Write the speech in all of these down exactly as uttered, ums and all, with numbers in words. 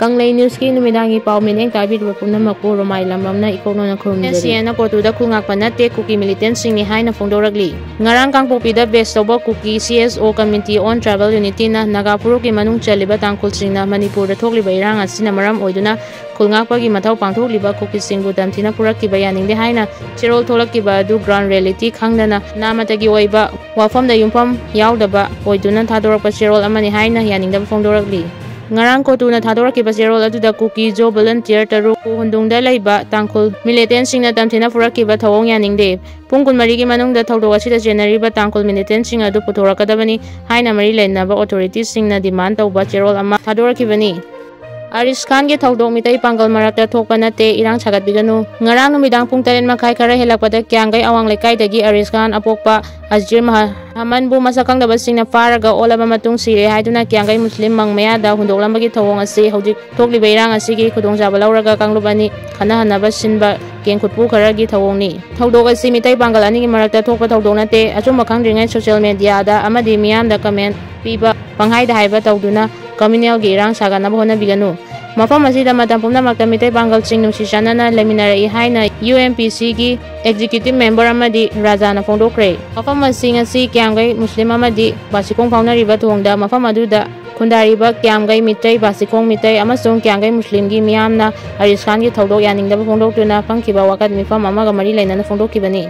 ꯀꯪꯂꯩ ꯅ꯭ꯌꯨꯁꯀꯤ ꯅꯨꯃꯤꯗꯥꯡꯒꯤ ꯄꯥꯎ ꯃꯤꯠꯌꯦꯡ ꯇꯥꯕꯤꯔꯤꯕ ꯄꯨꯝꯅꯃꯛꯄꯨ ꯔꯣꯃꯥꯏ ꯂꯝꯕꯝꯅ ꯏꯀꯣꯛꯅꯅ ꯈꯨꯔꯨꯝꯖꯔꯤ꯫ ꯁꯤ ꯑꯦꯟꯅ ꯀꯣꯇꯨꯗ ꯈꯨꯜ ꯉꯥꯛꯄ ꯅꯠꯇꯦ, ꯀꯨꯀꯤ ꯃꯤꯂꯤꯇꯦꯟꯁꯤꯡꯅꯤ ꯍꯥꯏꯅ ꯐꯣꯡꯗꯣꯔꯛꯂꯤ꯫ ꯉꯔꯥꯡ ꯀꯥꯡꯄꯣꯛꯄꯤꯗ ꯕꯦꯁ ꯇꯧꯕ ꯀꯨꯀꯤ C S O Committee on Tribal Unityꯅ Naga ꯐꯨꯔꯨꯞꯀꯤ ꯃꯅꯨꯡ ꯆꯜꯂꯤꯕ ꯇꯥꯡꯈꯨꯜꯁꯤꯡꯅ ꯃꯅꯤꯄꯨꯔꯗ ꯊꯣꯛꯂꯤꯕ ꯏꯔꯥꯡ ꯑꯁꯤꯅ ꯃꯔꯝ ꯑꯣꯏꯗꯨꯅ ꯈꯨꯜ ꯉꯥꯛꯄꯒꯤ ꯃꯊꯧ ꯄꯥꯡꯊꯣꯛꯂꯤꯕ ꯀꯨꯀꯤꯁꯤꯡꯕꯨ ꯇꯝꯊꯤꯅ ꯐꯨꯔꯛꯈꯤꯕ ꯌꯥꯅꯤꯡꯗꯦ ꯍꯥꯏꯅ ꯆꯦꯔꯣꯜ ꯊꯣꯛꯂꯛꯈꯤꯕ ꯑꯗꯨ ground reality ꯈꯪꯗꯅ ꯅꯥꯃꯇꯒꯤ ꯑꯣꯏꯕ ꯋꯥꯐꯝꯗ ꯌꯨꯝꯐꯝ ꯌꯥꯎꯗꯕ ꯑꯣꯏꯗꯨꯅ ꯊꯥꯗꯣꯔꯛꯄ ꯆꯦꯔꯣꯜ ꯑꯃꯅꯤ ꯍꯥꯏꯅ ꯌꯥꯅꯤꯡꯗꯕ ꯐꯣꯡꯗꯣꯔꯛꯂꯤ꯫ ꯉꯔꯥꯡ ꯀꯣꯇꯨꯅ ꯊꯥꯗꯣꯔꯛꯈꯤꯕ ꯆꯦꯔꯣꯜ ꯑꯗꯨꯗ ꯀꯨꯀꯤ ꯖꯣ volunteer ꯇꯔꯨꯛ ꯍꯨꯟꯗꯨꯡꯗ ꯂꯩꯕ ꯇꯥꯡꯈꯨꯜ ꯃꯤꯂꯤꯇꯦꯟꯁꯤꯡꯅ ꯇꯝꯊꯤꯅ ꯐꯨꯔꯛꯈꯤꯕ ꯊꯧꯑꯣꯡ ꯌꯥꯅꯤꯡꯗꯦ꯫ ꯄꯨꯡ ꯀꯨꯟꯃꯔꯤꯒꯤ ꯃꯅꯨꯡꯗ ꯊꯧꯗꯣꯛ ꯑꯁꯤꯗ ꯆꯦꯟꯅꯔꯤꯕ ꯇꯥꯡꯈꯨꯜ ꯃꯤꯂꯤꯇꯦꯟꯁꯤꯡ ꯑꯗꯨ ꯄꯨꯊꯣꯔꯛꯀꯗꯕꯅꯤ ꯍꯥꯏꯅ ꯃꯔꯤ ꯂꯩꯅꯕ ꯑꯣꯊꯣꯔꯤꯇꯤꯁꯤꯡꯅ ꯗꯤꯃꯥꯟ ꯇꯧꯕ ꯆꯦꯔꯣꯜ ꯑꯃ ꯊꯥꯗꯣꯔꯛꯈꯤꯕꯅꯤ꯫ ꯑꯔꯤꯁ ꯈꯥꯟꯒꯤ ꯊꯧꯗꯣꯛ ꯃꯤꯇꯩ ꯄꯥꯡꯒꯜ ꯃꯔꯛꯇ ꯊꯣꯛꯄ ꯅꯠꯇꯦ, ꯏꯔꯥꯡ ꯁꯥꯒꯠꯄꯤꯒꯅꯨ꯫ ꯉꯔꯥꯡ ꯅꯨꯃꯤꯗꯥꯡ ꯄꯨꯡ ꯇꯔꯦꯠ ꯃꯈꯥꯏ ꯈꯔ ꯍꯦꯜꯂꯛꯄꯗ ꯀ꯭ꯌꯥꯡꯒꯩ ꯑꯋꯥꯡ ꯂꯩꯀꯥꯏꯗꯒꯤ ꯑꯔꯤꯁ ꯈꯥꯟ ꯑꯄꯣꯛꯄ ꯑꯖꯤꯔ ꯃꯍ-, ꯍꯃꯟꯕꯨ ꯃꯁꯛ ꯈꯪꯗꯕꯁꯤꯡꯅ ꯐꯥꯔꯒ ꯑꯣꯠꯂꯕ ꯃꯇꯨꯡ ꯁꯤꯔꯦ ꯍꯥꯏꯗꯨꯅ ꯀ꯭ꯌꯥꯡꯒꯩ ꯃꯨꯁꯂꯤꯝ ꯃꯪ ꯃꯌꯥꯗ ꯍꯨꯟꯗꯣꯛꯂꯝꯕꯒꯤ ꯊꯧꯑꯣꯡ ꯑꯁꯤ ꯍꯧꯖꯤꯛ ꯊꯣꯛꯂꯤꯕ ꯏꯔꯥꯡ ꯑꯁꯤꯒꯤ ꯈꯨꯗꯣꯡꯆꯥꯕ ꯂꯧꯔꯒ ꯀꯥꯡꯂꯨꯞ ꯑꯅꯤ ꯈꯠꯅꯍꯟꯅꯕ ꯁꯤꯟꯕ ꯀꯦꯡ ꯈꯨꯠꯄꯨ ꯈꯔꯒꯤ ꯊꯧꯑꯣꯡꯅꯤ꯫ ꯊꯧꯗꯣꯛ ꯑꯁꯤ ꯃꯤꯇꯩ ꯄꯥꯡꯒꯜ ꯑꯅꯤꯒꯤ ꯃꯔꯛꯇ ꯊꯣꯛꯄ ꯊꯧꯗꯣꯛ ꯅꯠꯇꯦ꯫ ꯑꯆꯨꯝꯕ ꯈꯪꯗ꯭ꯔꯤꯉꯩ ꯁꯣꯁꯤꯌꯦꯜ ꯃꯦꯗꯤꯌꯥꯗ ꯑꯃꯗꯤ ꯃꯤꯌꯥꯝꯗ ꯀꯃꯦꯟ ꯄꯤꯕ, ꯄꯪꯍꯥꯏꯗ ꯍꯥꯏꯕ ꯇꯧꯗꯨꯅ ꯀꯝꯃ꯭ꯌꯨꯅꯦꯜꯒꯤ ꯏꯔꯥꯡ ꯁꯥꯒꯠꯅꯕ ꯍꯣꯠꯅꯕꯤꯒꯅꯨ꯫ ꯃꯐꯝ ꯑꯁꯤꯗ ꯃꯇꯝ ꯄꯨꯝꯅꯃꯛꯇ ꯃꯤꯇꯩ ꯄꯥꯡꯒꯜꯁꯤꯡ ꯅꯨꯡꯁꯤ ꯆꯥꯟꯅꯅ ꯂꯩꯃꯤꯟꯅꯔꯛꯏ ꯍꯥꯏꯅ U M P Cꯒꯤ executive member ꯑꯃꯗꯤ ꯔꯥꯖꯥꯅ ꯐꯣꯡꯗꯣꯛꯈ꯭ꯔꯦ꯫ ꯃꯐꯝ ꯑꯁꯤ ꯉꯁꯤ ꯀ꯭ꯌꯥꯝꯒꯩ ꯃꯨꯁꯂꯤꯝ ꯑꯃꯗꯤ ꯕꯥꯁꯤꯈꯣꯡ ꯐꯥꯎꯅꯔꯤꯕ ꯊꯣꯡꯗ ꯃꯐꯝ ꯑꯗꯨꯗ ꯈꯨꯟꯗꯥꯔꯤꯕ ꯀ꯭ꯌꯥꯝꯒꯩ ꯃꯤꯇꯩ, ꯕꯥꯁꯤꯈꯣꯡ ꯃꯤꯇꯩ ꯑꯃꯁꯨꯡ ꯀ꯭ꯌꯥꯝꯒꯩ ꯃꯨꯁꯂꯤꯝꯒꯤ ꯃꯤꯌꯥꯝꯅ ꯑꯔꯤꯁ ꯈꯥꯟꯒꯤ ꯊꯧꯗꯣꯛ ꯌꯥꯅꯤꯡꯗꯕ ꯐꯣꯡꯗꯣꯛꯇꯨꯅ ꯐꯝꯈꯤꯕ ꯋꯥꯀꯠ ꯃꯤꯐꯝ ꯑꯃꯒ ꯃꯔꯤ ꯂꯩꯅꯅ ꯐꯣꯡꯗꯣꯛꯈꯤꯕꯅꯤ꯫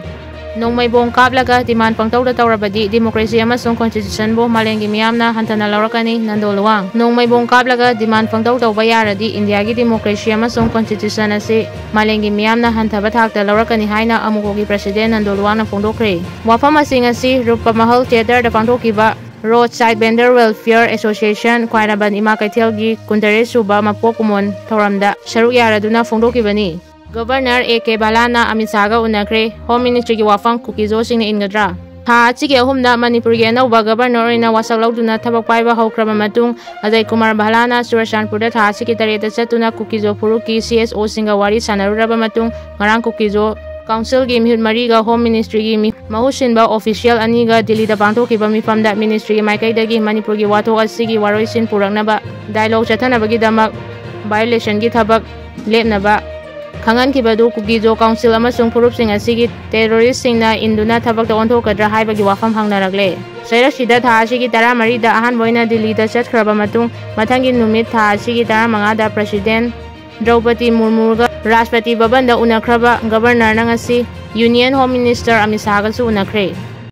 ꯅꯣꯡꯃꯩ ꯕꯣꯝ ꯀꯥꯞꯂꯒ demand ꯄꯪꯇꯧꯗ ꯇꯧꯔꯕꯗꯤ democracy ꯑꯃꯁꯨꯡ constitutionꯕꯨ ꯃꯥꯂꯦꯝꯒꯤ ꯃꯤꯌꯥꯝꯅ ꯍꯟꯊꯅ ꯂꯧꯔꯛꯀꯅꯤ, ꯅꯟꯗꯣ ꯂꯨꯋꯥꯡ꯫ ꯅꯣꯡꯃꯩ ꯕꯣꯝ ꯀꯥꯞꯂꯒ demand ꯄꯪꯇꯧ ꯇꯧꯕ ꯌꯥꯔꯗꯤ ꯏꯟꯗꯤꯌꯥꯒꯤ democracy ꯑꯃꯁꯨꯡ constitution ꯑꯁꯤ ꯃꯥꯂꯦꯝꯒꯤ ꯃꯤꯌꯥꯝꯅ ꯍꯟꯊꯕ ꯊꯥꯛꯇ ꯂꯧꯔꯛꯀꯅꯤ ꯍꯥꯏꯅ ꯑꯃꯨꯀꯣꯒꯤ president ꯅꯟꯗꯣ ꯂꯨꯋꯥꯡꯅ ꯐꯣꯡꯗꯣꯛꯈ꯭ꯔꯦ꯫ ꯋꯥꯐꯝ ꯑꯁꯤꯡ ꯑꯁꯤ ꯔꯨꯄ ꯃꯍꯜ theatreꯗ ꯄꯥꯡꯊꯣꯛꯈꯤꯕ Roadside Vendor Welfare Association ꯈ꯭ꯋꯥꯏꯔꯝꯕꯟ ꯏꯃꯥ ꯀꯩꯊꯦꯜꯒꯤ ꯀꯨꯟꯇꯔꯦꯠ ꯁꯨꯕ ꯃꯄꯣꯛ ꯀꯨꯝꯑꯣꯟ ꯊꯧꯔꯝꯗ ꯁꯔꯨꯛ ꯌꯥꯔꯗꯨꯅ ꯐꯣꯡꯗꯣꯛꯈꯤꯕꯅꯤ꯫ Governor A K ꯕꯂꯥꯅ Amit ꯁꯥꯍꯒ ꯎꯅꯈ꯭ꯔꯦ꯫ Home Ministryꯒꯤ ꯋꯥꯐꯝ ꯀꯨꯀꯤꯖꯣꯁꯤꯡꯅ ꯏꯟꯒꯗ꯭ꯔꯥ? ꯊꯥ ꯑꯁꯤꯒꯤ ꯑꯍꯨꯝꯗ ꯃꯅꯤꯄꯨꯔꯒꯤ ꯑꯅꯧꯕ governor ꯑꯣꯏꯅ ꯋꯥꯁꯛ ꯂꯧꯗꯨꯅ ꯊꯕꯛ ꯄꯥꯏꯕ ꯍꯧꯈ꯭ꯔꯕ ꯃꯇꯨꯡ, ꯑꯖꯌ ꯀꯨꯃꯥꯔ ꯚꯂꯥꯅ ꯆꯨꯔꯆꯥꯟꯄꯨꯔꯗ ꯊꯥ ꯑꯁꯤꯒꯤ ꯇꯔꯦꯠꯇ ꯆꯠꯇꯨꯅ ꯀꯨꯀꯤꯖꯣ ꯐꯨꯔꯨꯞꯀꯤ C S Oꯁꯤꯡꯒ ꯋꯥꯔꯤ ꯁꯥꯟꯅꯔꯨꯔꯕ ꯃꯇꯨꯡ, ꯉꯔꯥꯡ ꯀꯨꯀꯤꯖꯣ councilꯒꯤ ꯃꯤꯍꯨꯠ ꯃꯔꯤꯒ Home Ministryꯒꯤ ꯃꯤ-, ꯃꯍꯨꯠ ꯁꯤꯟꯕ official ꯑꯅꯤꯒ ꯗꯤꯜꯂꯤꯗ ꯄꯥꯡꯊꯣꯛꯈꯤꯕ ꯃꯤꯐꯝꯗ ministryꯒꯤ ꯃꯥꯏꯀꯩꯗꯒꯤ ꯃꯅꯤꯄꯨꯔꯒꯤ ꯋꯥꯊꯣꯛ ꯑꯁꯤꯒꯤ ꯋꯥꯔꯣꯏꯁꯤꯟ ꯄꯨꯔꯛꯅꯕ dialogue ꯆꯠꯊꯅꯕꯒꯤꯗꯃꯛ violationꯒꯤ ꯊꯕꯛ ꯂꯦꯞꯅꯕ ꯈꯪꯍꯟꯈꯤꯕꯗꯨ ꯀꯨꯀꯤꯖꯣ ꯀꯥꯎꯟꯁꯤꯜ ꯑꯃꯁꯨꯡ ꯐꯨꯔꯨꯞꯁꯤꯡ ꯑꯁꯤꯒꯤ terroristꯁꯤꯡꯅ ꯏꯟꯗꯨꯅ ꯊꯕꯛꯇ ꯑꯣꯟꯊꯣꯛꯀꯗ꯭ꯔꯥ ꯍꯥꯏꯕꯒꯤ ꯋꯥꯐꯝ ꯍꯪꯅꯔꯛꯂꯦ꯫ ꯆꯩꯔꯛꯁꯤꯗ ꯊꯥ ꯑꯁꯤꯒꯤ ꯇꯔꯥꯃꯔꯤꯗ ꯑꯍꯥꯟꯕ ꯑꯣꯏꯅ ꯗꯤꯜꯂꯤꯗ ꯆꯠꯈ꯭ꯔꯕ ꯃꯇꯨꯡ, ꯃꯊꯪꯒꯤ ꯅꯨꯃꯤꯠ ꯊꯥ ꯑꯁꯤꯒꯤ ꯇꯔꯥꯃꯉꯥꯗ President ꯗ꯭ꯔꯧꯄꯗꯤ ꯃꯨꯔꯃꯨꯒ ꯔꯥꯁꯇ꯭ꯔꯄꯇꯤ ꯚꯕꯟꯗ ꯎꯅꯈ꯭ꯔꯕ Governorꯅ ꯉꯁꯤ Union Home Minister ꯑꯃꯤꯠ ꯁꯥꯍꯒꯁꯨ ꯎꯅꯈ꯭ꯔꯦ꯫